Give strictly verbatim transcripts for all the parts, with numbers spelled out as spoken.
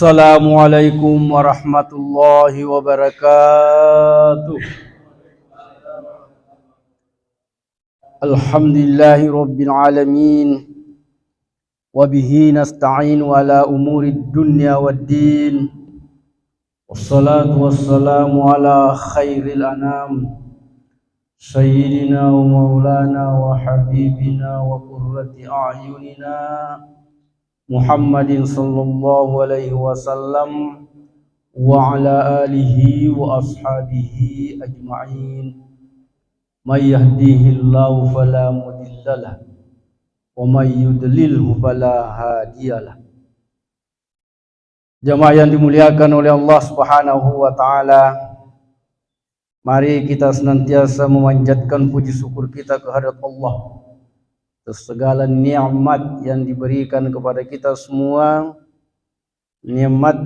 Assalamualaikum warahmatullahi wabarakatuh. Alhamdulillahi rabbil alamin. Wa bihi nasta'in ala umurid dunya waddin. Wassalatu wassalamu ala khairil anam, sayyidina wa maulana wa habibina wa qurrati a'yunina Muhammadin sallallahu alaihi wasallam wa ala alihi wa ashabihi ajma'in. May yahdihillahu fala mudhillalah, wa may yudlilhu fala hadiyalah. Jamaah yang dimuliakan oleh Allah Subhanahu wa Ta'ala, mari kita senantiasa memanjatkan puji syukur kita kehadirat Allah atas segala nikmat yang diberikan kepada kita semua. Nikmat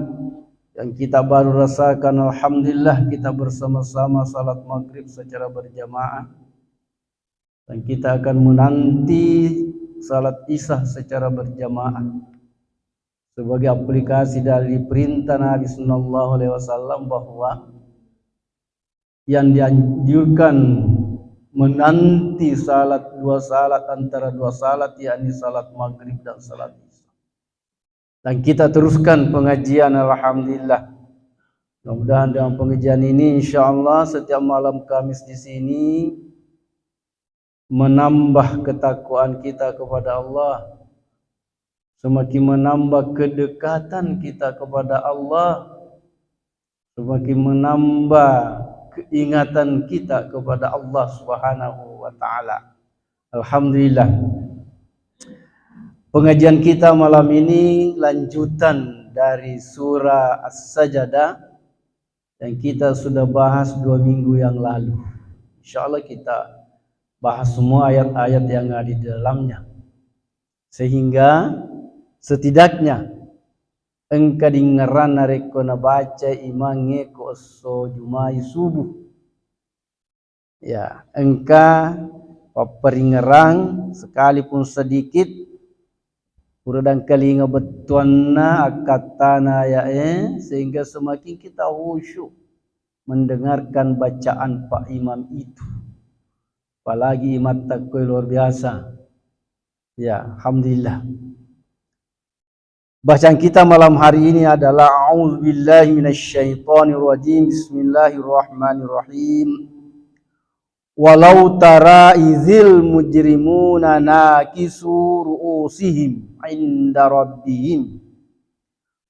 yang kita baru rasakan, alhamdulillah, kita bersama-sama salat maghrib secara berjamaah. Dan kita akan menanti salat Isya secara berjamaah sebagai aplikasi dari perintah Nabi sallallahu alaihi wasallam bahwa yang dianjurkan menanti salat, dua salat, antara dua salat, yakni salat maghrib dan salat Isya. Dan kita teruskan pengajian, alhamdulillah. Mudah-mudahan dengan pengajian ini, insya Allah, setiap malam Kamis di sini menambah ketakwaan kita kepada Allah, semakin menambah kedekatan kita kepada Allah, semakin menambah keingatan kita kepada Allah Subhanahu wa Ta'ala. Alhamdulillah. Pengajian kita malam ini lanjutan dari surah As-Sajdah yang kita sudah bahas dua minggu yang lalu. Insya Allah kita bahas semua ayat-ayat yang ada di dalamnya. Sehingga setidaknya engka dingngerang narekko nabaca imangnge ko esso Jumai subuh. Ya, engka papparingngerang sekalipun sedikit, pura dangkalinga bettuanna akkattana aya'e, sehingga semakin kita khusyuk mendengarkan bacaan Pak Imam itu. Apalagi imatta koi luar biasa. Ya, alhamdulillah. Bacaan kita malam hari ini adalah A'udzubillahi minasyaitonirrajim. Bismillahirrahmanirrahim. Walau tara idzil mujrimuna nakisu ru'usihim 'inda rabbihim.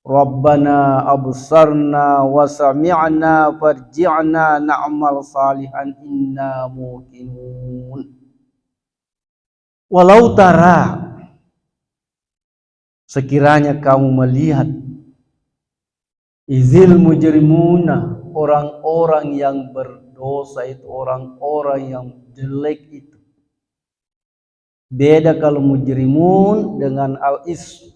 Rabbana absarna wa sami'na farji'na na'mal salihan inna muqinun. Walau tara, sekiranya kamu melihat, idzil mujrimuna, orang-orang yang berdosa itu, orang-orang yang jelek itu. Beda kalau mujrimun dengan al-ism.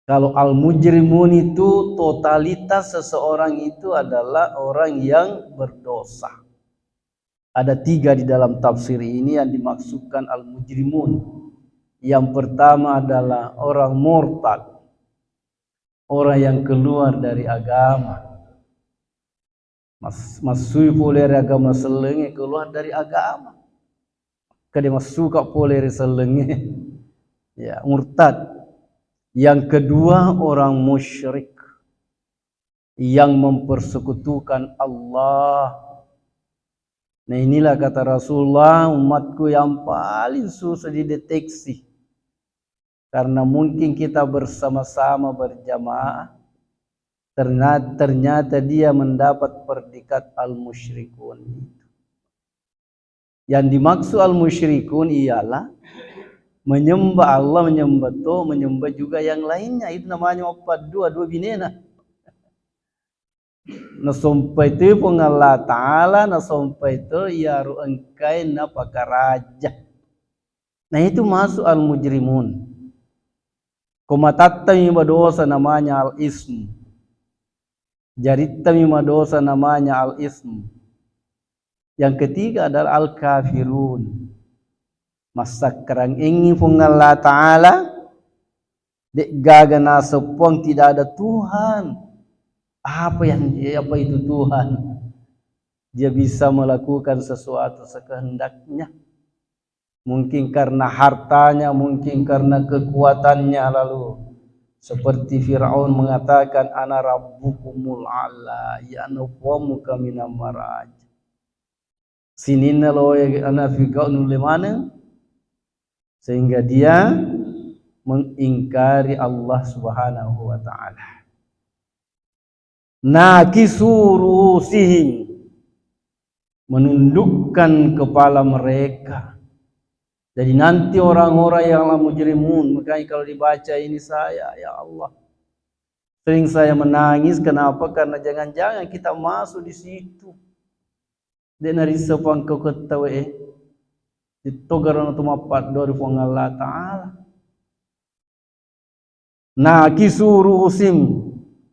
Kalau al-mujrimun itu totalitas seseorang itu adalah orang yang berdosa. Ada tiga di dalam tafsir ini yang dimaksudkan al-mujrimun. Yang pertama adalah orang murtad, orang yang keluar dari agama. Mas-, massui pole ri agama sellengnge, keluar dari agama. Kede massuka pole ri sellengnge. Ya, murtad. Yang kedua, orang musyrik yang mempersekutukan Allah. Nah, inilah kata Rasulullah, umatku yang paling susah dideteksi. Karena mungkin kita bersama-sama berjamaah, ternyata, ternyata dia mendapat predikat al-musyrikun. Yang dimaksud al-musyrikun ialah Menyembah Allah, menyembah to, menyembah juga yang lainnya. Itu namanya mappaddua, dua binena. Nasompai toi Puang Allah Ta'ala, nasompai to iyaro engkae napakaraja. Nah, itu masuk al-mujrimun. Ko matattami madosa namanya al-ism. Jarittami madosa namanya al-ism. Yang ketiga adalah al-kafirun. Massakkarang engi Puang Allah Ta'ala, de'gaga naseng Puang, tidak ada Tuhan. Apa yang, apa itu Tuhan? Dia bisa melakukan sesuatu sekehendaknya. Mungkin karena hartanya, mungkin karena kekuatannya, lalu seperti Firaun mengatakan, "Ana rabbukumul a'la," ya, ana puammu kaminang maraja. Sininna lo e ana Firaun nulle maneng, sehingga dia mengingkari Allah Subhanahu wa Ta'ala. Nakisu ru'usihim, menundukkan kepala mereka. Jadi nanti orang-orang yang mujrimun, makanya kalau dibaca ini saya, ya Allah, sering saya menangis. Kenapa? Karena jangan-jangan kita masuk di situ. De' narisseng pangkauketta we e. Dittogarana tu mappaddoa ri Puang Allah Ta'ala. Nakisu ru'usihim,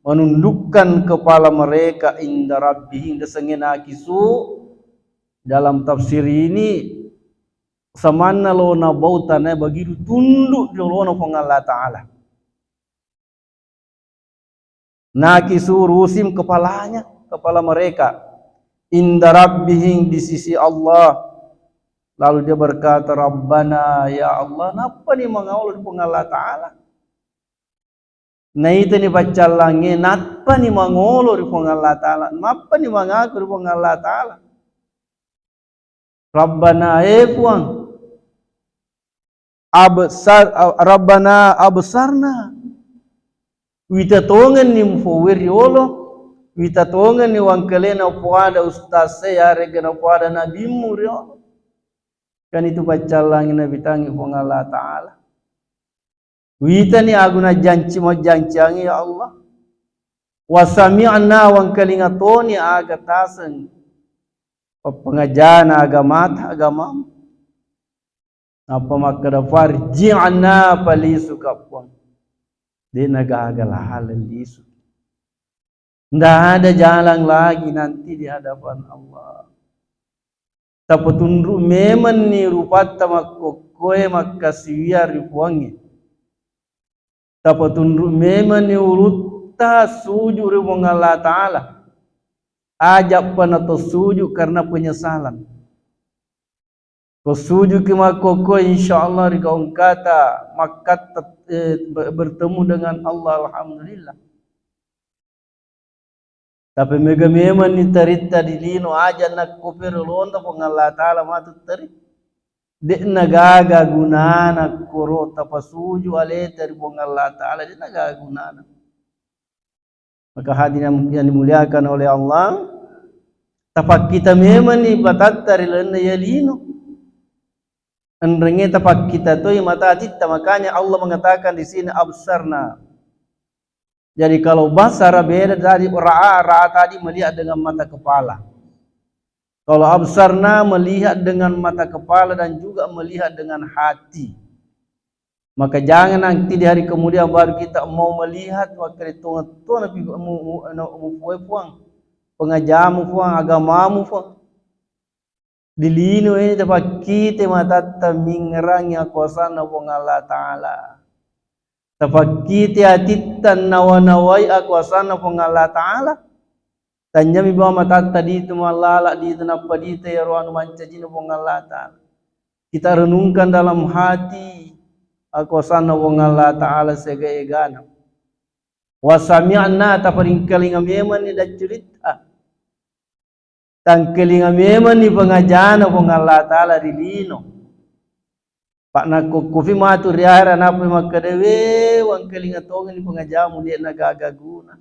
menundukkan kepala mereka inda rabbihim, desengnge nakisu dalam tafsir ini samanna lona bau tanae bagiru tunduk di olona Puang Allah Ta'ala. Nakisu ru'usihim, kepalanya, kepala mereka. Inda rabbihim, di sisi Allah. Lalu dia berkata, "Rabbana, ya Allah," nappani mangolo ri Puang Allah Ta'ala. Naitani paccallangnge, nappani mangolo ri Puang Allah Ta'ala. Nappani mangaku ri Puang Allah Ta'ala. Rabbana, e Puang, absar-, Rabbana absarna. Wita tongenni mufowwe riolo, wita tongenni wangkalena upoada ustaz e, yarega napoada nabimmu riolo. Kan itu paccallangi nabitangi Puang Allah Ta'ala. Witani agunang janci majjanciangnge, ya Allah. Wa sami'na, wangkalinga toni aga taseng pappangajana agamata, agamamu. Nappa makkeda, "Farji'na," palisuka Puang. De' nagaga laleng lisu. Ndak ada jalan lagi nanti di hadapan Allah. Tapatunru' memenni rupatta makkokkoe makkasiwiang ri Puangnge. Tapatunru' memenni ulutta suju' ri Puang Allah Ta'ala. Aja'pa nato suju' karena penyesalan. Ko suju'ki makkokkoe, insya Allah ri gaungkata makkatta, eh, be-, bertemu dengan Allah, alhamdulillah. Tapi mega memenni taritta di lino, aja' nakko pero lonta Puang Allah Ta'ala matu tari. De' nagaga gunana koro tapasuju' aleta ri Puang Allah Ta'ala, de' nagaga gunana. Maka hadirin yang dimuliakan oleh Allah, tapakkita memenni matatta ri lalenna iya lino. Enrengnge tapakkita toi mata atitta, makanya Allah mengatakan di sini, "Absarna." Jadi kalau basara beda dari ra'a, ra'a tadi melihat dengan mata kepala. Kalau absarna melihat dengan mata kepala dan juga melihat dengan hati. Maka jangan nanti di hari kemudian baru kita mau melihat, makkeda tongetto napi mu, mu, no, mupoe Puang, pengajamu Puang, agamamu Puang. Di lino ini tapakkite matatta mingngerangi akuasanna Puang Allah Ta'ala. Tapakkite atitta nawa-nawai akuasanna Puang Allah Ta'ala. Tanjami bawang matatta ditu mallala ditu nappa ditu iyaro anu mancajinna Puang Allah Ta'ala. Kita renungkan dalam hati akuasanna Puang Allah Ta'ala sega-egana. Wa sami'na, taparingkalinga memanni daccuritta. Tangkalinga memanni pangajana Puang Allah Ta'ala ri lino. Pa' nakkukkufi matu ri ahera nappai makkeda, "We, wangkalinga tongenni pangajamu, de'na gaga guna.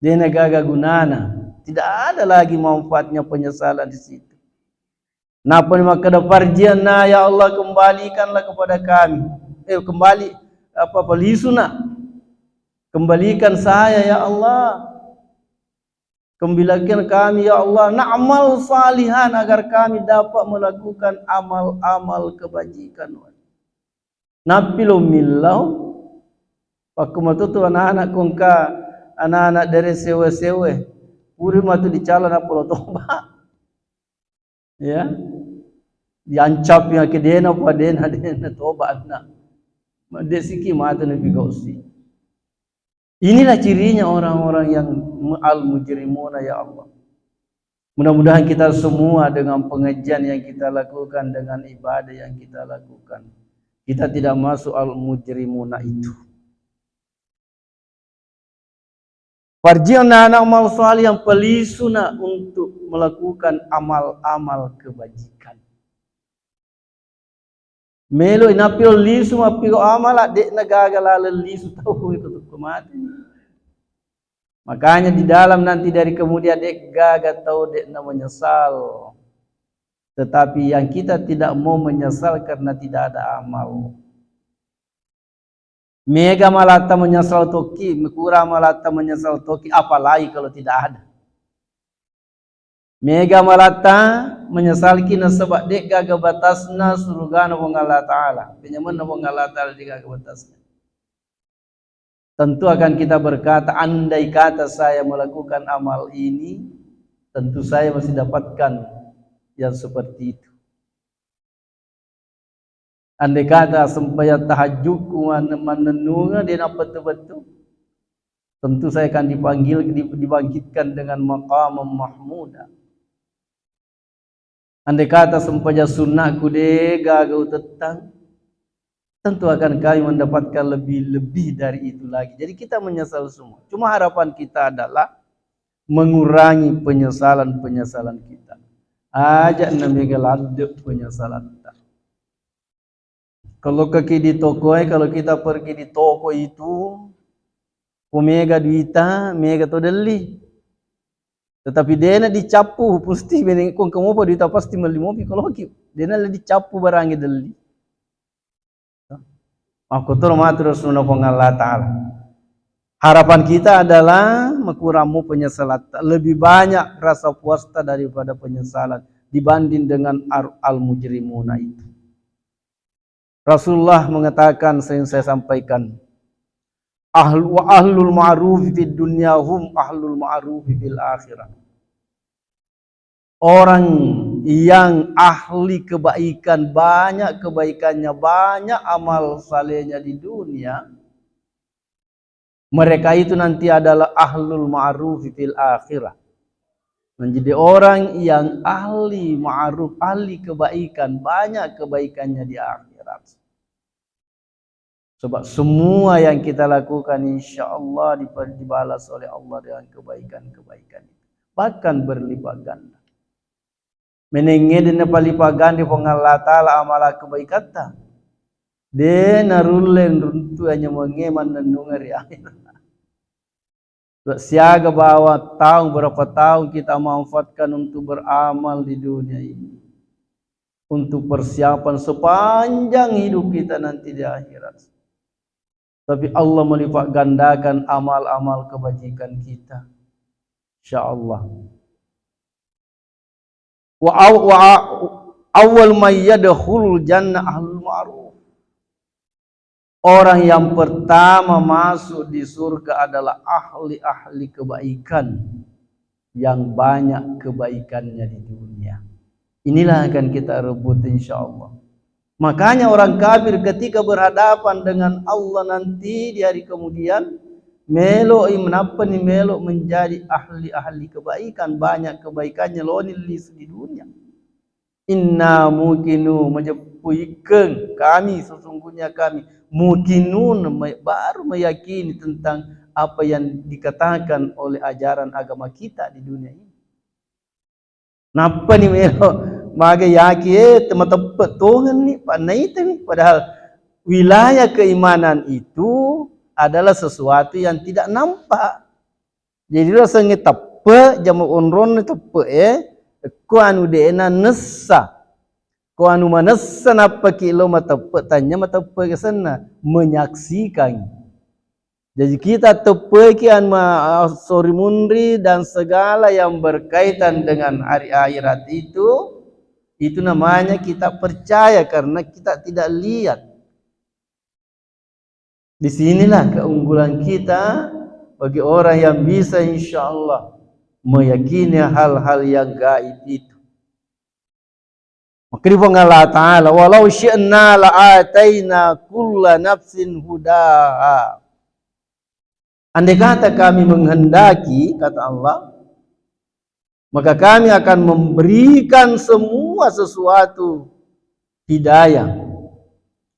De'na gaga gunana." Tidak ada lagi manfaatnya penyesalan di situ. Nappa ni makkeda, "Farji'na ya Allah, kembalikanlah kepada kami." Eh, kembali, apa, apa, lisuna. "Kembalikan saya ya Allah. Kembalikan kami ya Allah. Na'mal salihan, agar kami dapat melakukan amal-amal kebajikan." Nappi lo millau, pakku matu tu anak-anak kongka, anak-anak dari sewe-sewe. Puri matu dicala nappa lo toba. Ya. Diancap ya ke dena, pa dena, dena toba anak. Madde siki mata nabi gausi. Inilah cirinya orang-orang yang mu-, al-mujrimuna, ya Allah. Mudah-mudahan kita semua dengan pengajian yang kita lakukan, dengan ibadah yang kita lakukan, kita tidak masuk al-mujrimuna itu. Farji'na na'mal salihan, pelisuna untuk melakukan amal-amal kebajikan. Melo inappi lisu mappigau amala, de'na gaga laleng lisu tau itu tukku mati. Makanya di dalam nanti dari kemudian de' gaga tau de'na menyesal. Tetapi yang kita tidak mau menyesal karena tidak ada amal. Mega malatta menyesal toki, mekura malatta menyesal toki, apalagi kalau tidak ada. Mega malatta menyesalki nasaba de' gaga batasna surugana Puang Allah Ta'ala. Penyamenna Puang Allah Ta'ala de' gaga batasna. Tentu akan kita berkata, "Andai kata saya melakukan amal ini, tentu saya masih dapatkan yang seperti itu." Andai kata sempajang tahajudku man-, mannennungeng de' nappettu-pettu, tentu saya akan dipanggil, di-, dibangkitkan dengan maqamam mahmuda. Andai kata sempajang sunnahku de' gaga utettang, tentu akan kami mendapatkan lebih-lebih dari itu lagi. Jadi kita menyesal semua. Cuma harapan kita adalah mengurangi penyesalan-penyesalan kita. Aja' na mega ladde' penyesalanta. Kalau kaki di toko, eh, kalau kita pergi di toko itu, ko mega duita, mega to delli. Tetapi de'na dicappu, pasti bene ko engka mopa duita pasti melli mopi koloki. De'na le dicappu barangi delli. Makkutoro matu Rasulullah Puang Allah Ta'ala. Harapan kita adalah makurangmu penyesalan. Lebih banyak rasa puasta daripada penyesalan dibanding dengan ar-, al-mujrimuna itu. Rasulullah mengatakan, sering saya sampaikan, "Ahlu, wa ahlul ma'ruf fid dunya hum ahlul ma'ruf fil akhirah." Orang yang ahli kebaikan, banyak kebaikannya, banyak amal salehnya di dunia, mereka itu nanti adalah ahlul ma'ruf fil akhirah. Menjadi orang yang ahli ma'ruf, ahli kebaikan, banyak kebaikannya di akhirat. Sebab semua yang kita lakukan, insya Allah dipa-, dibalas oleh Allah dengan kebaikan-kebaikan itu. Bahkan berlipat ganda. Menengnge de' napalipat ganda Puang Allah Ta'ala amala kebaikatta. De' narulle runtu anyamangnge mannennungeng ri akhirat. Siaga bawa tahun, berapa tahun kita manfaatkan untuk beramal di dunia ini, untuk persiapan sepanjang hidup kita nanti di akhirat. Tapi Allah melipat gandakan amal-amal kebajikan kita. Insya Allah. Wa aw-, wa a-, awwal may yadkhulul jannah ahlul ma'ruf. Orang yang pertama masuk di surga adalah ahli-ahli kebaikan yang banyak kebaikannya di dunia. Inilah akan kita rebut, insya Allah. Makanya orang kafir ketika berhadapan dengan Allah nanti di hari kemudian, melo'i, menapa ni, melo' menjadi ahli-ahli kebaikan, banyak kebaikannya, loni lisu di dunia. Inna muqinu, majeppu ikkeng kami, sesungguhnya kami, muqinun, me-, baru meyakini tentang apa yang dikatakan oleh ajaran agama kita di dunia ini. Nappani melo maga yaki, eh, mateppe' tongenni, pa naitani. Padahal wilayah keimanan itu adalah sesuatu yang tidak nampak. Jadi, rasengnge teppe', jama onronna teppe', eh, ekko anu de'na nessa. Ko anu manessa nappaki lo mateppe, tanya mateppe kesenna, menyaksikan. Jadi kita teppeki anu ma-, sori munri dan segala yang berkaitan dengan hari akhirat itu, itu namanya kita percaya karena kita tidak lihat. Di sinilah keunggulan kita bagi orang yang bisa, insya Allah, meyakini hal-hal yang gaib itu. Makanya Puang Allah Ta'ala, "Walau syi'na la'ataina kulla nafsin hudaha." Andai kata kami menghendaki, kata Allah, maka kami akan memberikan semua sesuatu hidayah.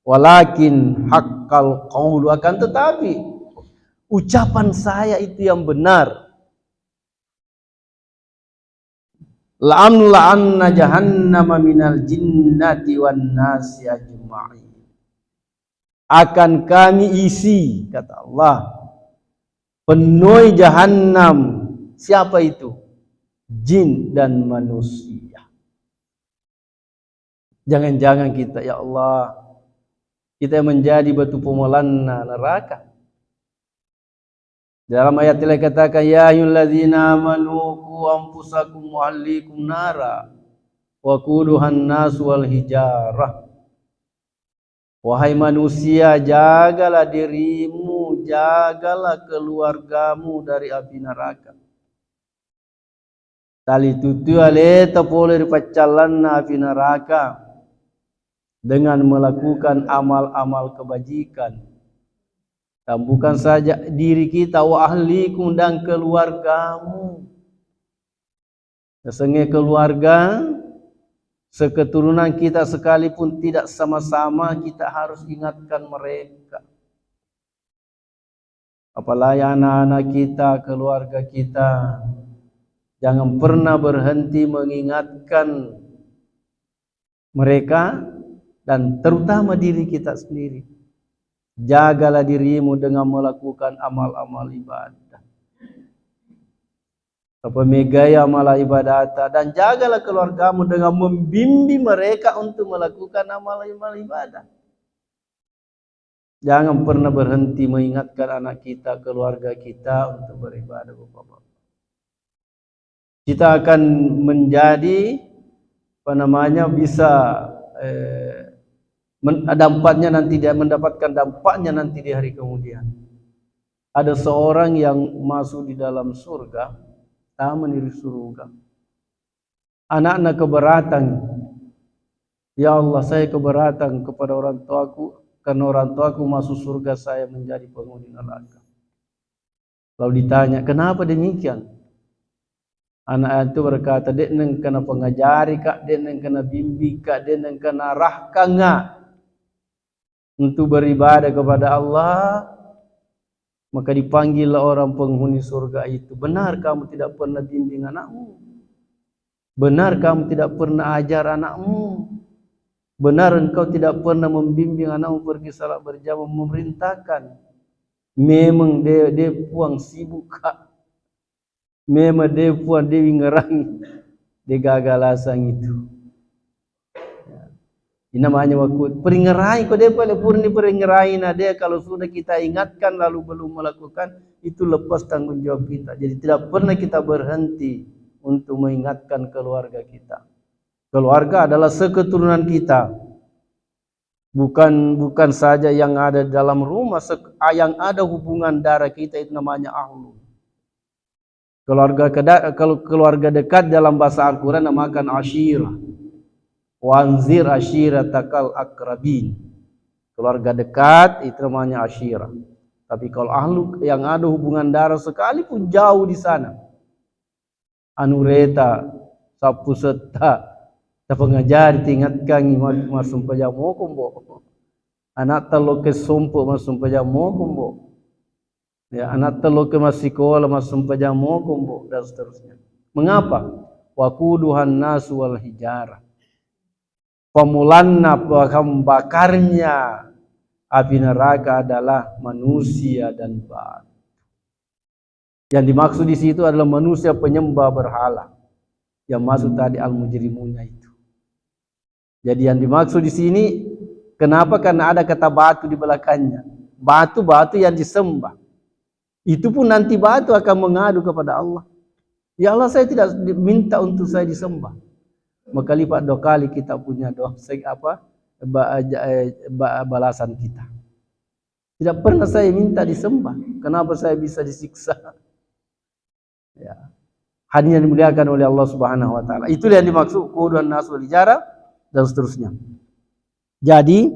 Walakin haqqal qawlu, akan tetapi ucapan saya itu yang benar. "La'amla'anna jahannama minal jinnati wan nasi ajma'in." Akan kami isi, kata Allah, penuhi jahannam. Siapa itu? Jin dan manusia. Jangan-jangan kita, ya Allah, kita yang menjadi batu pemolanna neraka. Dalam ayat lain katakan, "Ya ayyuhalladzina amanu qu anfusakum wa ahlikum nara, wa quduhan nas wal hijarah." Wahai manusia, jagalah dirimu, jagalah keluargamu dari api neraka. Talitutui aleta pole ri paccallanna api neraka dengan melakukan amal-amal kebajikan. Dan bukan saja diri kita, wa ahlikum, dan keluargamu. Yasengnge keluarga, seketurunan kita sekalipun tidak sama-sama, kita harus ingatkan mereka. Apalagi anak-anak kita, keluarga kita, jangan pernah berhenti mengingatkan mereka dan terutama diri kita sendiri. Jagalah dirimu dengan melakukan amal-amal ibadah. Tapamegai amal ibadata dan jagalah keluargamu dengan membimbing mereka untuk melakukan amal-amal ibadah. Jangan pernah berhenti mengingatkan anak kita, keluarga kita untuk beribadah, Bapak-bapak. Kita akan menjadi, apa namanya, bisa, eh, men-, dampaknya nanti dia mendapatkan dampaknya nanti di hari kemudian. Ada seorang yang masuk di dalam surga, taman di surga. Anaknya keberatan, "Ya Allah, saya keberatan kepada orang tuaku, karena orang tuaku masuk surga, saya menjadi penghuni neraka." Lalu ditanya, "Kenapa demikian?" Anak itu berkata, "Dek nengka napengajari ka, dek nengka nabimbing ka, dek nengka narahkanga untuk beribadah kepada Allah." Maka dipanggillah orang penghuni surga itu, "Benar kamu tidak pernah bimbing anakmu? Benar kamu tidak pernah ajar anakmu? Benar engkau tidak pernah membimbing anakmu pergi salat berjamaah, memerintahkan?" Memang de, de puang sibuk ka. Memang de puang de wingerangi. De gaga lasang itu. Ya. Ini namanya waktu peringerai ko de pale purni peringerai na de, kalau sudah kita ingatkan lalu belum melakukan, itu lepas tanggung jawab kita. Jadi tidak pernah kita berhenti untuk mengingatkan keluarga kita. Keluarga adalah seketurunan kita. Bukan, bukan saja yang ada dalam rumah, sek-, yang ada hubungan darah kita itu namanya ahlu. Keluarga keda-, kalau keluarga dekat dalam bahasa Al-Quran namakan ashirah. "Wanzir ashiratakal akrabin." Keluarga dekat itu namanya ashirah. Tapi kalau ahlu yang ada hubungan darah sekalipun jauh di sana, anureta, sappusetta, tapengajari, tingatkangi ma-, massumpajang moko, Mbo. Anatta loke sompo massumpajang moko, Mbo. Ya, anatta loke massikola massumpajang moko, Mbo, dan seterusnya. Mengapa? Waquduhan nasu wal hijarah. Pemulanna, bahan bakarnya api neraka adalah manusia dan batu. Yang dimaksud di situ adalah manusia penyembah berhala yang masuk tadi al-mujrimunnya itu. Jadi yang dimaksud di sini, kenapa? Karena ada kata batu di belakangnya. Batu-batu yang disembah. Itu pun nanti batu akan mengadu kepada Allah. "Ya Allah, saya tidak minta untuk saya disembah." Maka lipat dua kali kita punya dosa, apa, ba-, eh, ba-, balasan kita. "Tidak pernah saya minta disembah. Kenapa saya bisa disiksa?" Ya. Hadirin yang dimuliakan oleh Allah Subhanahu wa Ta'ala. Itulah yang dimaksud quduhan nas wal hijarah dan seterusnya. Jadi,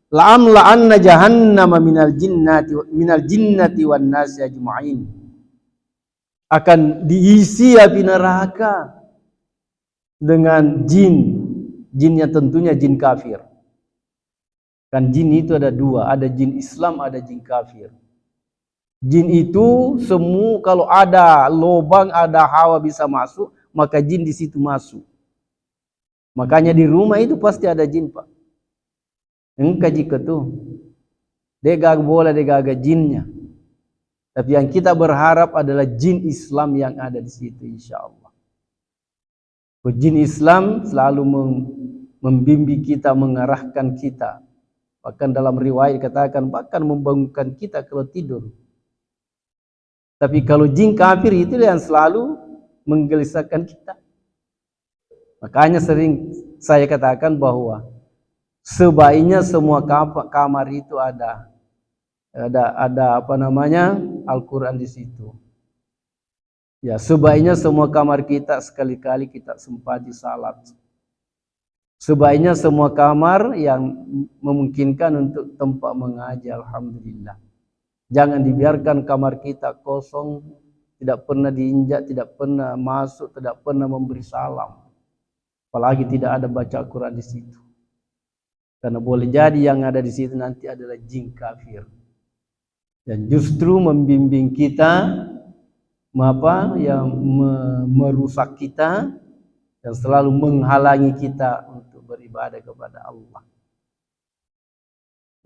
"La'amla'anna jahannama minal jinnati, minal jinnati wan nasi ajma'in." Akan diisi api neraka dengan jin. Jin yang tentunya jin kafir. Kan jin itu ada dua, ada jin Islam, ada jin kafir. Jin itu semua, kalau ada lobang, ada hawa bisa masuk, maka jin di situ masuk. Makanya di rumah itu pasti ada jin, Pak. Engka jikka tu. De' gaga bola, de' gaga jinnya. Tapi yang kita berharap adalah jin Islam yang ada di situ, insya Allah. Jin Islam selalu mem-, membimbing kita, mengarahkan kita. Bahkan dalam riwayat dikatakan, bahkan membangunkan kita kalau tidur. Tapi kalau jin kafir, itulah yang selalu menggelisahkan kita. Makanya sering saya katakan bahwa sebaiknya semua kapa-, kamar itu ada, ada, ada, apa namanya, Al-Quran di situ. Ya, sebaiknya semua kamar kita sekali-kali kita sempati salat. Sebaiknya semua kamar yang memungkinkan untuk tempat mengaji, alhamdulillah. Jangan dibiarkan kamar kita kosong, tidak pernah diinjak, tidak pernah masuk, tidak pernah memberi salam. Apalagi tidak ada baca Quran di situ. Karena boleh jadi yang ada di situ nanti adalah jin kafir. Dan justru membimbing kita, apa, yang me-, merusak kita, yang selalu menghalangi kita untuk beribadah kepada Allah.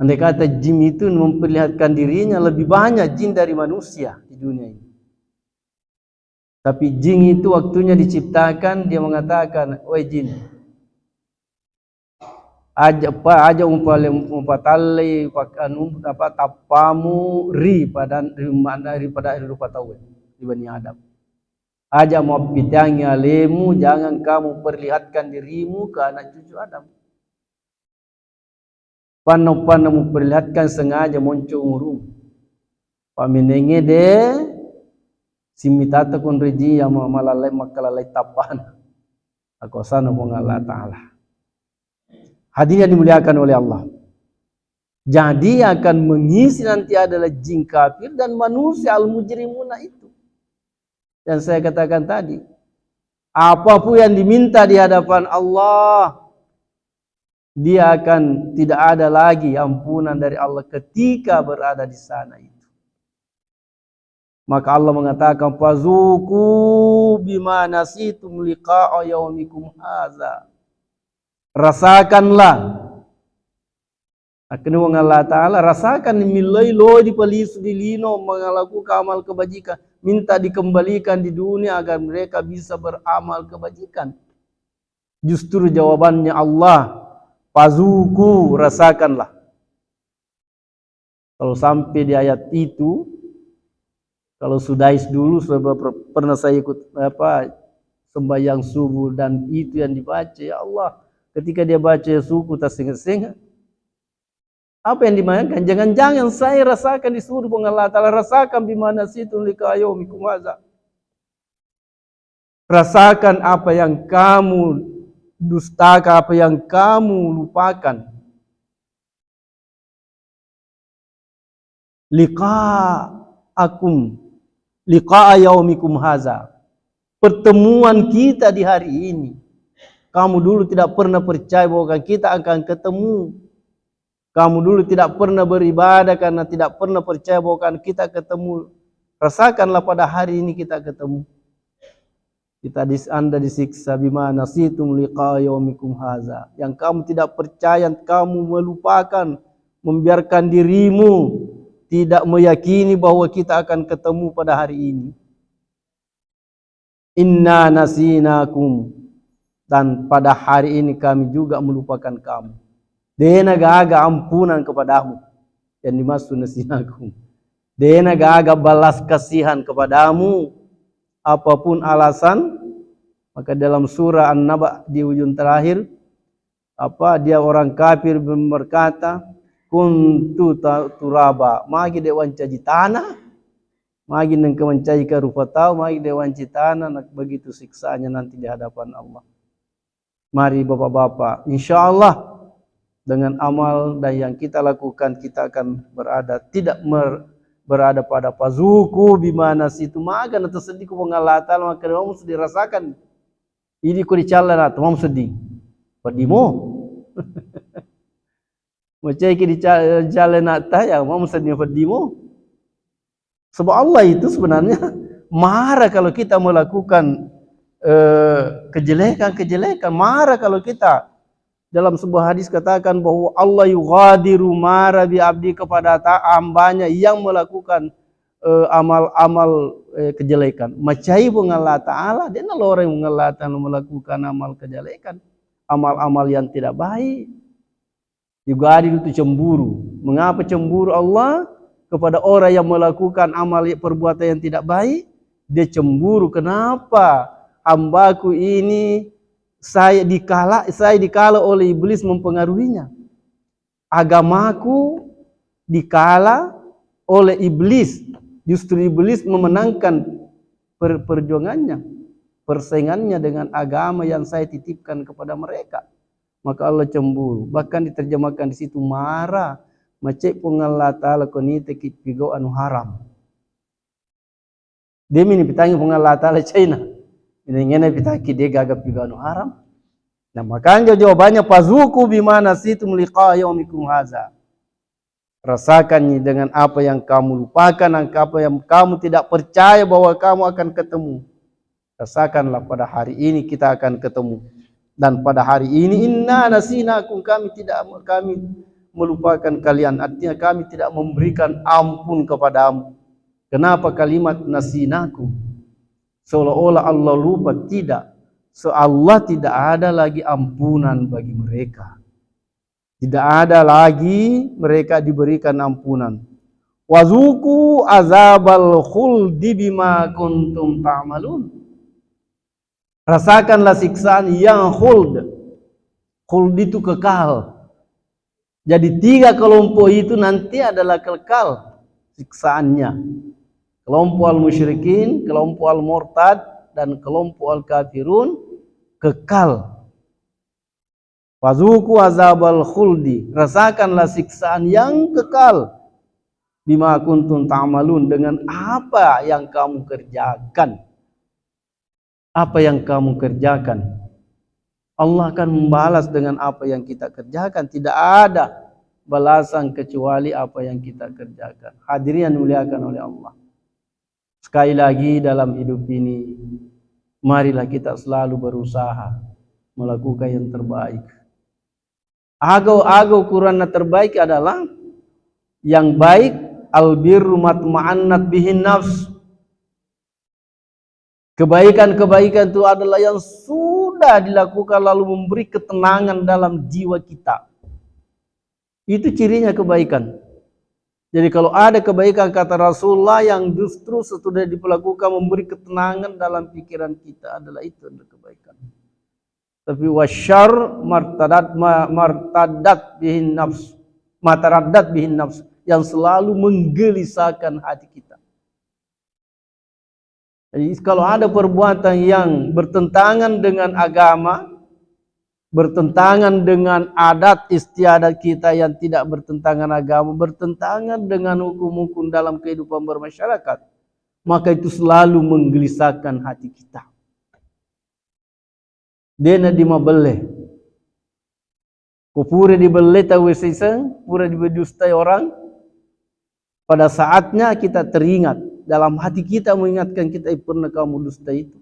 Andai kata jin itu memperlihatkan dirinya, lebih banyak jin dari manusia di dunia ini. Tapi jin itu waktunya diciptakan, dia mengatakan, "Woi jin, aja pa, aja umpale-, umpatallei pak-, anu, apa, tappamu ri pada, ri mana, ri pada, ri rupa tau, ri Bani Adam. Aja muappitangi alemu, jangan kamu perlihatkan dirimu ke anak cucu Adam." Panna-panna muperlihatkan sengaja monco umurumu. Pamenenge de simmitata konreji ya ma-, malalai makkalalai tappana. Akuasana Puang Allah Ta'ala. Hadirin yang dimuliakan oleh Allah. Jadi akan mengisi nanti adalah jin kafir dan manusia al-mujrimuna itu. Dan saya katakan tadi, apapun yang diminta di hadapan Allah, dia akan tidak ada lagi ampunan dari Allah ketika berada di sana itu. Maka Allah mengatakan, "Fazuqu bima nasitum liqa'a yaumikum haza." Rasakanlah. Akan Allah Ta'ala, rasakan, millai lo dipalisu di lino mengalakukan amal kebajikan, minta dikembalikan di dunia agar mereka bisa beramal kebajikan. Justru jawabannya Allah, "Fazuqu, rasakanlah." Kalau sampai di ayat itu, kalau Sudais dulu, sebab per-, pernah saya ikut, apa, sembahyang subuh dan itu yang dibaca, ya Allah, ketika dia baca suku, tak sengat-sengat. Apa yang dimainkan? Jangan-jangan saya rasakan disuruh Puang Allah Ta'ala, "Rasakan bima nasitum liqa yaumikum hadza." Rasakan apa yang kamu dustakan, apa yang kamu lupakan. Liqa'akum, liqa'a yaumikum haza. Pertemuan kita di hari ini. Kamu dulu tidak pernah percaya bahwa kita akan ketemu. Kamu dulu tidak pernah beribadah karena tidak pernah percaya bahwa akan kita ketemu. Rasakanlah pada hari ini kita ketemu. Kita dis-, Anda disiksa bima nasitum liqa yaumikum haza. Yang kamu tidak percaya, kamu melupakan, membiarkan dirimu tidak meyakini bahwa kita akan ketemu pada hari ini. Inna nasinakum. dan pada hari ini kami juga melupakan kamu. Dena gaga ampunan kepadamu yang dimaksud nasinakum. Dena gaga balas kasihan kepadamu, apapun alasan. Maka dalam surah An-Naba di ujung terakhir, apa, dia orang kafir berkata, "Kuntu ta-, turaba." Magi de wancaji tanah, magi nengka mancaji karupa tau, magi de wanci tanah, na begitu siksaannya nanti di hadapan Allah. Mari bapak-bapak, insya Allah dengan amal dan yang kita lakukan, kita akan berada, tidak mer-, berada pada fazuqu bima nasitum. Maga na tersedih ku Puang Allah Ta'ala, maka kamu sudah rasakan. Idi ko dicalla na tu, mamo seddi. Peddimo. Macaiki dica-, dicalla na ta, ya, mamo seddi peddimo. Sebab Allah itu sebenarnya marah kalau kita melakukan, eh, kejelekan-kejelekan. Marah kalau kita, dalam sebuah hadis katakan bahwa Allah yughadiru mara bi abdi, kepada ta-, hambanya yang melakukan, eh, amal-amal, eh, kejelekan. Macai Puang Allah Ta'ala, de naloreng Puang Allah Ta'ala melakukan amal kejelekan, amal-amal yang tidak baik. Juga ada itu cemburu. Mengapa cemburu Allah kepada orang yang melakukan amal, perbuatan yang tidak baik? Dia cemburu, kenapa hambaku ini saya dikala, saya dikala oleh iblis mempengaruhinya. Agamaku dikala oleh iblis, justru iblis memenangkan per-, perjuangannya, persaingannya dengan agama yang saya titipkan kepada mereka. Maka Allah cemburu. Bahkan diterjemahkan di situ marah. Macai Puang Allah Ta'ala ko niteki pigau anu haram. Demi ni pitangi Puang Allah Ta'ala China. Ini ngena pitaki dia gaga pigau anu haram. Nah, makanya jawabannya, "Fazuqu bima nasitum liqa yaumikum haza." Rasakannya dengan apa yang kamu lupakan, apa yang kamu tidak percaya bahwa kamu akan ketemu. Rasakanlah pada hari ini kita akan ketemu. Dan pada hari ini, "Inna nasinakum," kami tidak, kami melupakan kalian. Artinya kami tidak memberikan ampun kepadamu. Kenapa kalimat nasinakum? Seolah-olah Allah lupa. Tidak. Se-, Allah tidak ada lagi ampunan bagi mereka. Tidak ada lagi mereka diberikan ampunan. "Wazuqu azabal khuldi bima kuntum ta'malun." Rasakanlah siksaan yang khuld. Khuld itu kekal. Jadi tiga kelompok itu nanti adalah kekal siksaannya. Kelompok al-musyrikin, kelompok al-murtad, dan kelompok al-kafirun kekal. "Fazuqu azabal khuldi," rasakanlah siksaan yang kekal. "Bima kuntum ta'malun," dengan apa yang kamu kerjakan. Apa yang kamu kerjakan. Allah akan membalas dengan apa yang kita kerjakan. Tidak ada balasan kecuali apa yang kita kerjakan. Hadirin yang dimuliakan oleh Allah. Sekali lagi, dalam hidup ini, marilah kita selalu berusaha melakukan yang terbaik. Aga, aga ukuranna terbaik adalah yang baik, albirru matma'annat bihin nafs. Kebaikan-kebaikan itu adalah yang sudah dilakukan lalu memberi ketenangan dalam jiwa kita. Itu cirinya kebaikan. Jadi kalau ada kebaikan, kata Rasulullah, yang justru sesudah dilakukan memberi ketenangan dalam pikiran kita, adalah itu adalah kebaikan. Tapi wasyar martadat, ma-, martadat bihin nafs, mataraddat bihin nafs, yang selalu menggelisahkan hati kita. Jadi, kalau ada perbuatan yang bertentangan dengan agama, bertentangan dengan adat istiadat kita yang tidak bertentangan agama, bertentangan dengan hukum-hukum dalam kehidupan bermasyarakat, maka itu selalu menggelisahkan hati kita. Dena di mabelle. Ko pura dibelle tau siseng, pura didustai orang, pada saatnya kita teringat, dalam hati kita mengingatkan kita, "Eh, pernah kamu dusta itu?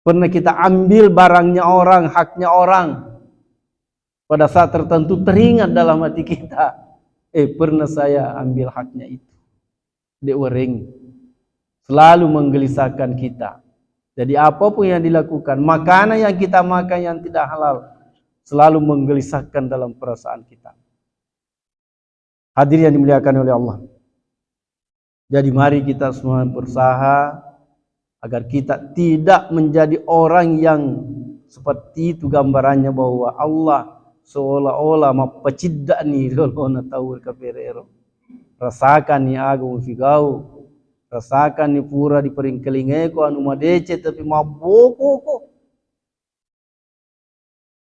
Pernah kita ambil barangnya orang, haknya orang?" Pada saat tertentu teringat dalam hati kita, "Eh, pernah saya ambil haknya itu." Dek wereng. Selalu menggelisahkan kita. Jadi apapun yang dilakukan, makanan yang kita makan yang tidak halal selalu menggelisahkan dalam perasaan kita. Hadirin yang dimuliakan oleh Allah. Jadi mari kita semua berusaha agar kita tidak menjadi orang yang seperti itu gambarannya, bahwa Allah seolah-olah mappaciddani lolona tau kafir ero. Rasakanni aga mufigau, rasakanni pura diperingkelingai ko anu madeceng tapi mabboko ko.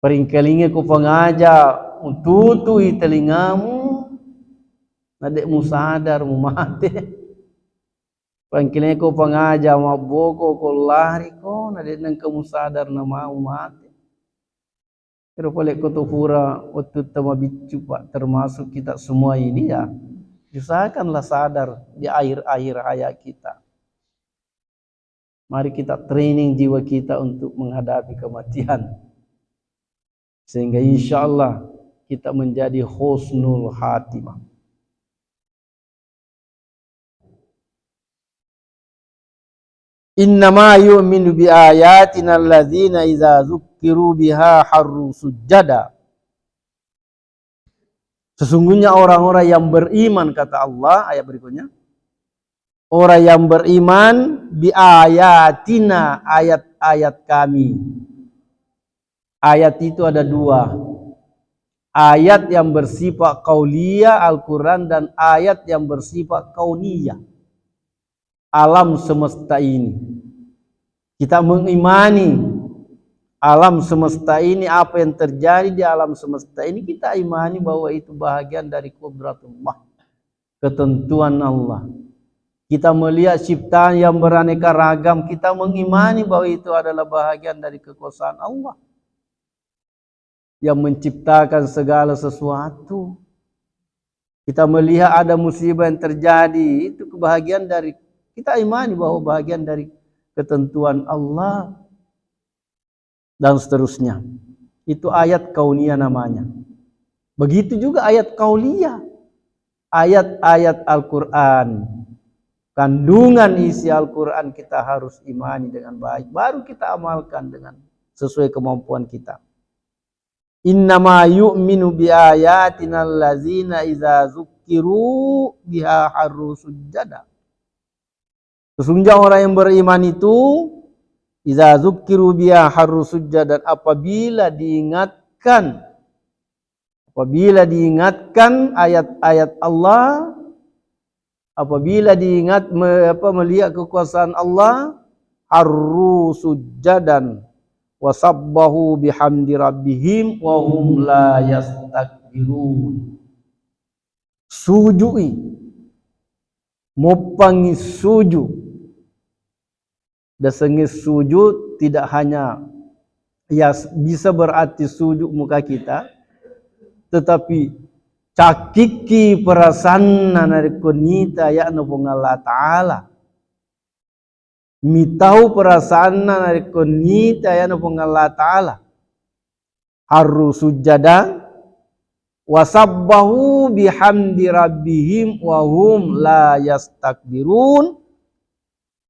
Peringkelinge ko pangaja untutui telingamu, na de' musadar mumate. Peringkelinge ko pangaja mabboko ko lari ko, na de' nengka musadar na mau mate. Ero pole ko to pura wettutta mabiccu, Pak, termasuk kita semua ini ya, usahakanlah sadar di akhir-akhir hayat kita. Mari kita training jiwa kita untuk menghadapi kematian. Sehingga insya Allah kita menjadi husnul khatimah. Innama yu'minu bi ayatina alladzina idza dzukkiru biha harru sujjada. Sesungguhnya orang-orang yang beriman, kata Allah, ayat berikutnya, orang yang beriman bi ayatina, ayat-ayat Kami. Ayat itu ada dua. Ayat yang bersifat qauliyah, Al-Quran, dan ayat yang bersifat kauniyah, alam semesta ini. Kita mengimani alam semesta ini, apa yang terjadi di alam semesta ini, kita imani bahwa itu bahagian dari kudratullah, ketentuan Allah. Kita melihat ciptaan yang beraneka ragam, kita mengimani bahwa itu adalah bahagian dari kekuasaan Allah yang menciptakan segala sesuatu. Kita melihat ada musibah yang terjadi, itu kebahagiaan dari, kita imani bahwa bahagian dari ketentuan Allah, dan seterusnya. Itu ayat kauniyah namanya. Begitu juga ayat qauliyah. Ayat-ayat Al-Quran, kandungan isi Al-Quran kita harus imani dengan baik, baru kita amalkan dengan sesuai kemampuan kita. Innama yu'minu bi ayatina allazina idza dzukkiru biha harru sujjada. Sesungguhnya orang yang beriman itu, idza dzukkiru biha harru sujjada, dan apabila diingatkan, apabila diingatkan ayat-ayat Allah, apabila diingat me-, apa, melihat kekuasaan Allah, harru sujjadan wasabbahu bihamdi rabbihim wa hum la yastakbirun. Suju'i, moppangi suju. Dasengnge sujud tidak hanya, ya, bisa berarti sujud muka kita, tetapi cakkikki perasanna narekko nita aya'na Puang Allah Ta'ala. Mitau perasaanna narekko nita aya'na Puang Allah Ta'ala. Harru sujjada, wasabbahu bihamdi rabbihim wa hum la yastakbirun,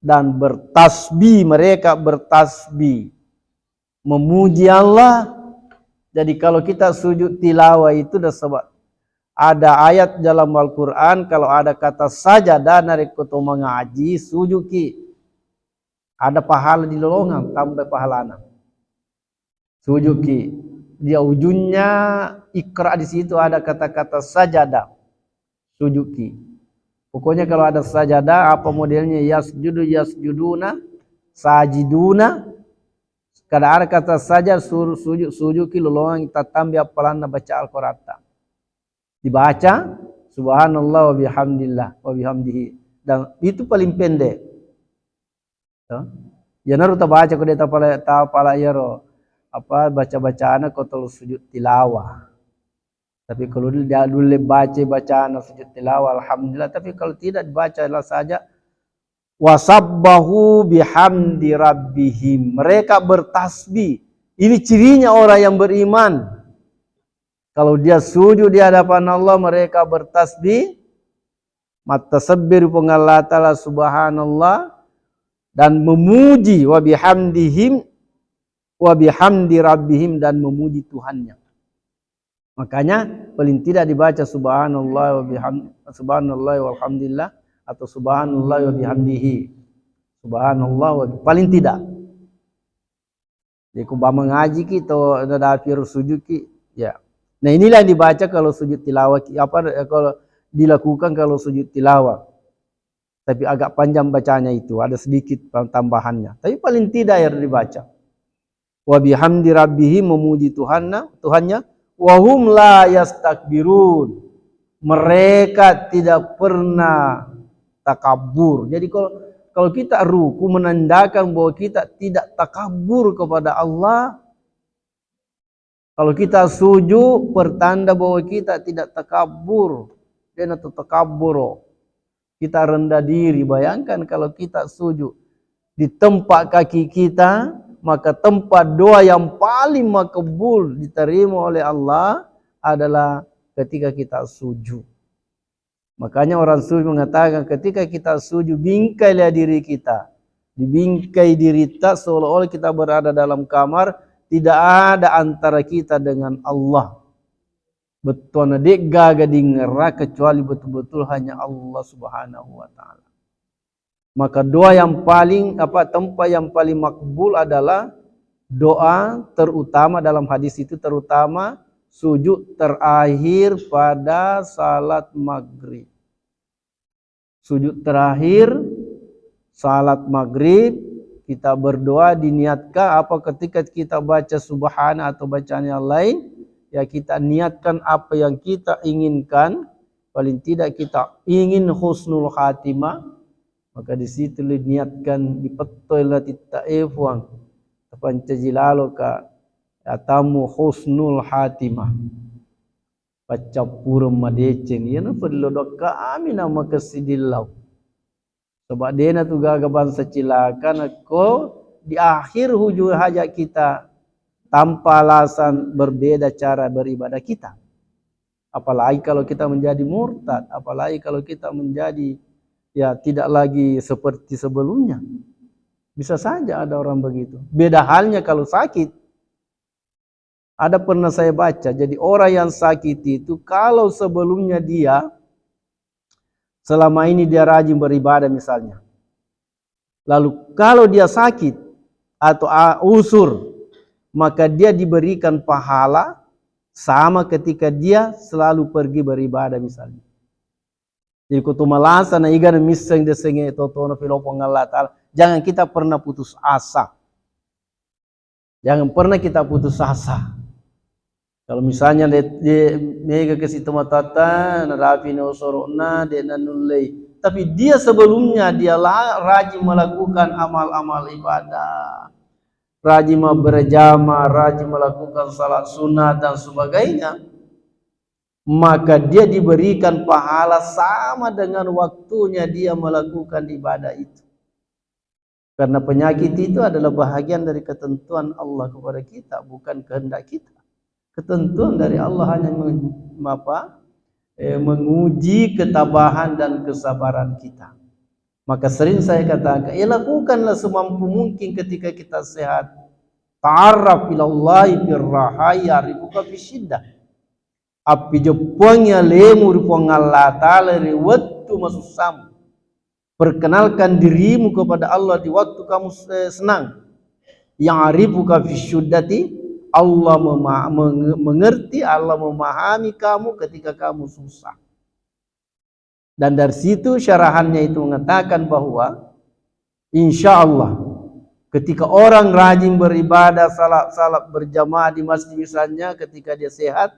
dan bertasbih, mereka bertasbih, memuji Allah. Jadi kalau kita sujud tilawah itu dah sebab ada ayat dalam Al-Quran, kalau ada kata sajada, narekko to mangaji, sujuki. Ada pahala di lolongang, tambah pahalana. Sujuki. Di ujungnya Iqra, di situ ada kata-kata sajada. Sujuki. Pokoknya kalau ada sajada, apa modelnya, yasjudu, yasjuduna, sajiduna. Kada ada kata saja suruh sujud, sujuki, lolongang tatambi appalanna baca Al-Qur'anta. Dibaca subhanallah wa bihamdillah wa bihamdihi. Dan itu paling pendek. Ya. Iyanaro tabaca ko de' tapala, tapala iyaro apa, baca-bacana ko tolo sujud tilawah. Tapi kalau dia dulu baca bacana sujud tilawah, alhamdulillah. Tapi kalau tidak, dibacalah saja, wasabbahu bihamdi rabbihim. Mereka bertasbih. Ini cirinya orang yang beriman. Kalau dia sujud di hadapan Allah, mereka bertasbih, mattasabbi ri Puang Allah Ta'ala, subhanallah, dan memuji, wa bihamdihim, wa bihamdi rabbihim, dan memuji Tuhannya. Makanya paling tidak dibaca subhanallah wa biham-, subhanallah walhamdulillah atau subhanallah wa bihamdihi. Subhanallah wa, paling tidak. Jadi ku ba mengaji ki to nadapi ro sujud ki, ya. Nah, inilah yang dibaca kalau sujud tilawah ki, apa, kalau dilakukan kalau sujud tilawah. Tapi agak panjang bacanya itu, ada sedikit tambahannya. Tapi paling tidak yang dibaca. Wa bihamdi rabbihim, memuji Tuhanna, Tuhannya, wa hum la yastakbirun. Mereka tidak pernah takabur. Jadi kalau, kalau kita ruku menandakan bahwa kita tidak takabur kepada Allah, kalau kita sujud, pertanda bahwa kita tidak takabur. De'na tu takabur. Kita rendah diri. Bayangkan kalau kita sujud di tempat kaki kita, maka tempat doa yang paling makbul diterima oleh Allah adalah ketika kita sujud. Makanya orang sufi mengatakan, ketika kita sujud, bingkailah diri kita. Dibingkai dirita seolah-olah kita berada dalam kamar, tidak ada antara kita dengan Allah. Bettuanna de'gaga dingerra kecuali betul-betul hanya Allah Subhanahu wa Ta'ala. Maka doa yang paling, apa, tempat yang paling makbul adalah doa terutama dalam hadis itu, terutama sujud terakhir pada salat maghrib. Sujud terakhir salat maghrib, kita berdoa, diniatkan apa, ketika kita baca subhana atau bacaan yang lain, ya, kita niatkan apa yang kita inginkan, paling tidak kita ingin husnul khatimah, maka di situ diniatkan, dipettoi latitta, eh, Puang, tapancaji laloka atammu husnul khatimah. Paccappureng madeceng, iyana fello dokkami namakessidillau. Sebab de'na tu gaga bangsa cilaka nakko di akhir hujung hajat kita tanpa alasan berbeda cara beribadah kita. Apalagi kalau kita menjadi murtad, apalagi kalau kita menjadi, ya, tidak lagi seperti sebelumnya. Bisa saja ada orang begitu. Beda halnya kalau sakit. Ada pernah saya baca, jadi orang yang sakit itu kalau sebelumnya dia selama ini dia rajin beribadah misalnya. Lalu kalau dia sakit atau, a, usur, maka dia diberikan pahala sama ketika dia selalu pergi beribadah misalnya. Jadi ko tu malasa na iga na misseng desengnge totona filo Puang Allah Ta'ala, jangan kita pernah putus asa. Jangan pernah kita putus asa. Kalau misalnya de-, de-, mega kasi tomatoatta, narapi no soro'na, de' nanullei. Tapi dia sebelumnya dia la-, rajin melakukan amal-amal ibadah. Rajin ma-, berjamaah, rajin melakukan salat sunnah dan sebagainya. Maka dia diberikan pahala sama dengan waktunya dia melakukan ibadah itu. Karena penyakit itu adalah bahagian dari ketentuan Allah kepada kita, bukan kehendak kita. Ketentuan dari Allah hanya meng-, apa, eh, menguji ketabahan dan kesabaran kita. Maka sering saya katakan, ya, lakukanlah semampu mungkin ketika kita sehat. Ta'arraf ilallahi firraha ya'rifuka fisyiddah. Appijeppuangngi alemu ri Puang Allah Ta'ala ri wettu masussamu. Perkenalkan dirimu kepada Allah di waktu kamu, eh, senang. Ya'rifuka fisyiddati, Allah mema-, menge-, mengerti, Allah memahami kamu ketika kamu susah. Dan dari situ syarahannya itu mengatakan bahwa insya Allah ketika orang rajin beribadah salat-salat berjamaah di masjid misalnya, ketika dia sehat,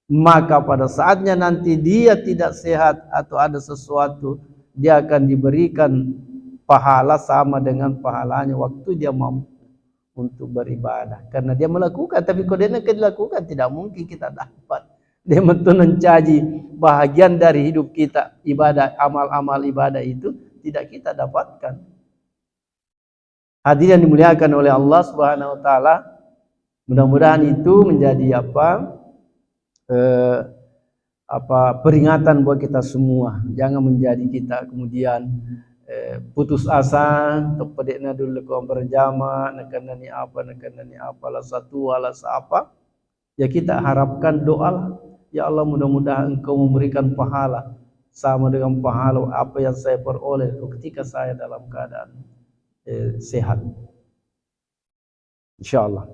maka pada saatnya nanti dia tidak sehat atau ada sesuatu, dia akan diberikan pahala sama dengan pahalanya waktu dia mampu untuk beribadah. Karena dia melakukan, tapi kalau dia nengka dilakukan, tidak mungkin kita dapat. Dia betul mencaji bahagian dari hidup kita, ibadah, amal-amal ibadah itu tidak kita dapatkan. Hadirin yang dimuliakan oleh Allah Subhanahu wa Ta'ala, mudah-mudahan itu menjadi apa, eh, apa, peringatan buat kita semua. Jangan menjadi kita kemudian, eh, putus asa, teppa de'na dulle ko berjama, nakennani apa, nakennani apa, lasa tua, lasa apa, ya kita harapkan doalah. Ya Allah, mudah-mudahan Engkau memberikan pahala sama dengan pahala apa yang saya peroleh ketika saya dalam keadaan, eh, sehat. Insya Allah.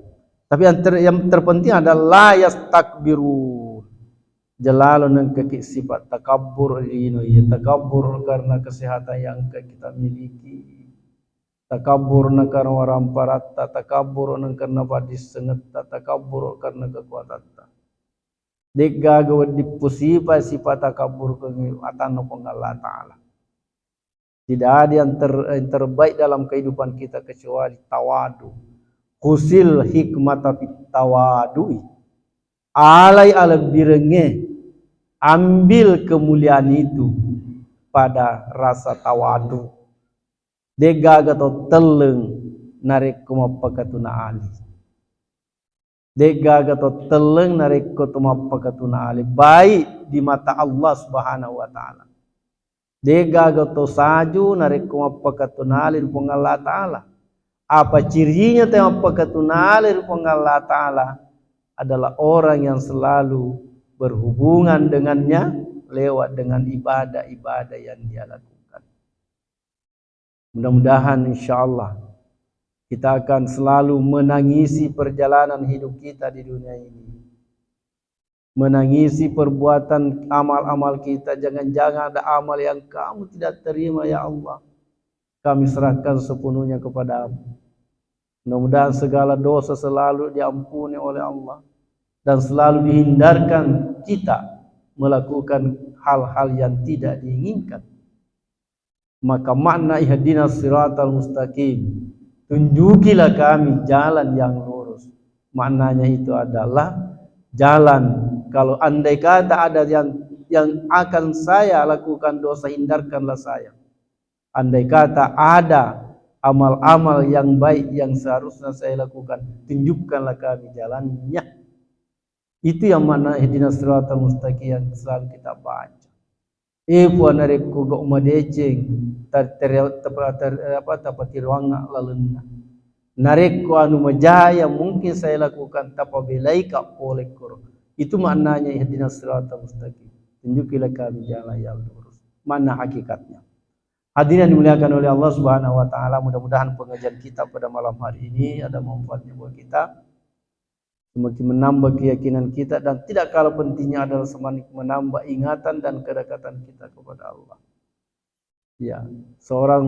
Tapi yang, ter- yang terpenting adalah la yastakbirun. Jalalo nengkaki sifat takabbur lino iya. Takabbur karena kesehatan yang engka kita miliki. Takabbur na karena waramparatta, takabbur na karena padissengetta, takabbur karena kekuatatta. De'gaga wedding pusipa sifat takabbur ke atanna Puang Allah Ta'ala. Tidak ada yang, ter- yang terbaik dalam kehidupan kita kecuali tawadu. Khusil hikmata fit tawadu'i. Alai alebbirengnge, ambil kemuliaan itu pada rasa tawadu. De'gaga to telleng narekko mappakatuna ali. De'gaga to telleng narekko to mappakatuna ale, baik di mata Allah Subhanahu wa Ta'ala. De'gaga to saju narekko mappakatuna ale ri Puang Allah Ta'ala. Apa cirinya te mappakatuna ale ri Puang Allah Ta'ala adalah orang yang selalu berhubungan dengannya lewat dengan ibadah-ibadah yang dia lakukan. Mudah-mudahan, insya Allah, kita akan selalu menangisi perjalanan hidup kita di dunia ini. Menangisi perbuatan amal-amal kita. Jangan-jangan ada amal yang kamu tidak terima, ya Allah. Kami serahkan sepenuhnya kepadamu. Mudah-mudahan segala dosa selalu diampuni oleh Allah dan selalu dihindarkan kita melakukan hal-hal yang tidak diinginkan. Maka makna ihdinas siratal mustaqim, tunjukilah kami jalan yang lurus. Maknanya itu adalah jalan. Kalau andai kata ada yang, yang akan saya lakukan dosa, hindarkanlah saya. Andai kata ada amal-amal yang baik yang seharusnya saya lakukan, tunjukkanlah kami jalannya. Itu yang makna ihdinas siratal mustaqim yang selalu kita baca. Eh, Puang, narekko gau madeceng, ter-, ter-, tapa-, ter-, apa, tapatiroangnga lalenna. Narekko anu majaya mungkin saya lakukan, tapabelaika pole koro. Itu maknanya ihdinas siratal mustaqim. Tunjukilah kami jalan yang lurus. Mana hakikatnya? Hadirin yang dimuliakan oleh Allah Subhanahu wa Ta'ala, mudah-mudahan pengajian kita pada malam hari ini ada manfaatnya buat kita, semakin menambah keyakinan kita, dan tidak kalah pentingnya adalah semakin menambah ingatan dan kedekatan kita kepada Allah. Ya, seorang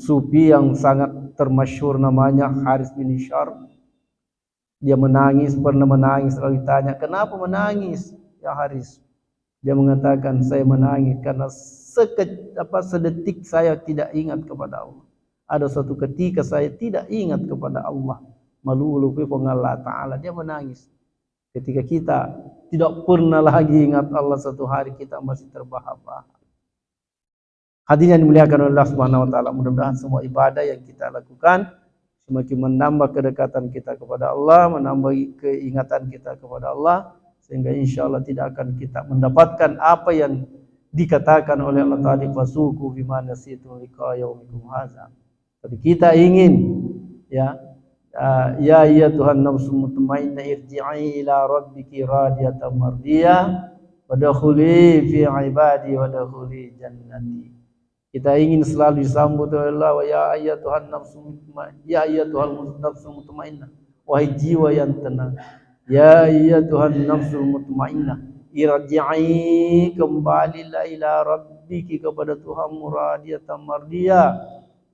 sufi yang sangat termasyhur namanya Haris bin Hisham. Dia menangis, pernah menangis, lalu ditanya, "Kenapa menangis, ya Haris?" Dia mengatakan, "Saya menangis karena seke-, apa, sedetik saya tidak ingat kepada Allah. Ada suatu ketika saya tidak ingat kepada Allah. Malu-ulu Puang Allah Ta'ala." Dia menangis. Ketika kita tidak pernah lagi ingat Allah, satu hari kita masih terbahak-bahak. Hadirin yang dimuliakan oleh Allah Subhanahu wa Ta'ala, mudah-mudahan semua ibadah yang kita lakukan semakin menambah kedekatan kita kepada Allah, menambah keingatan kita kepada Allah, sehingga insya Allah tidak akan kita mendapatkan apa yang dikatakan oleh Allah Ta'ala, "Fasuku bima nasitum liqa yaumikum haza." Tapi kita ingin, ya, ah, "Ya ayyatuhan nafsul mutmainnah, irji'i ila rabbiki radiyatan mardiyah, wadkhuli fi ibadi, wadkhuli jannati." Kita ingin selalu disambut oleh Allah, "Ya ayyatuhan nafsul mutma-, ya ayyatuhan nafsul mutmainnah, wahai jiwa yang tenang. Ya ayyatuhan nafsul mutmainnah, irji'i, kembalilah, ila rabbiki, kepada Tuhanmu, radiyatan mardiyah,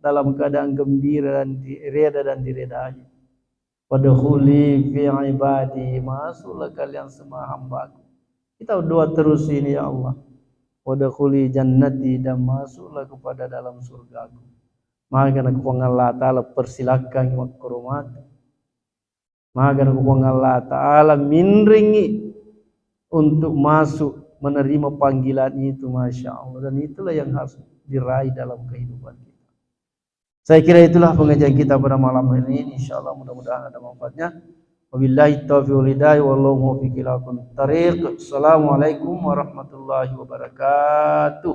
dalam keadaan gembira dan di-, reda dan diredai. Wadkhuli fi ibadi, masuklah kalian semua hambaku." Kita berdoa terus ini, "Ya Allah, wadkhuli jannati, dan masuklah kepada dalam surgaku." Maka na Puang Allah Ta'ala persilakan makkoromata. Maka na Puang Allah Ta'ala minringi untuk masuk menerima panggilan itu, Masya Allah. Dan itulah yang harus diraih dalam kehidupan kita. Saya kira itulah pengajian kita pada malam hari ini. Insya Allah mudah-mudahan ada manfaatnya. Wabillahi taufiq wal hidayah, wallahu muwaffiq ila aqwamit thariq. Assalamualaikum warahmatullahi wabarakatuh.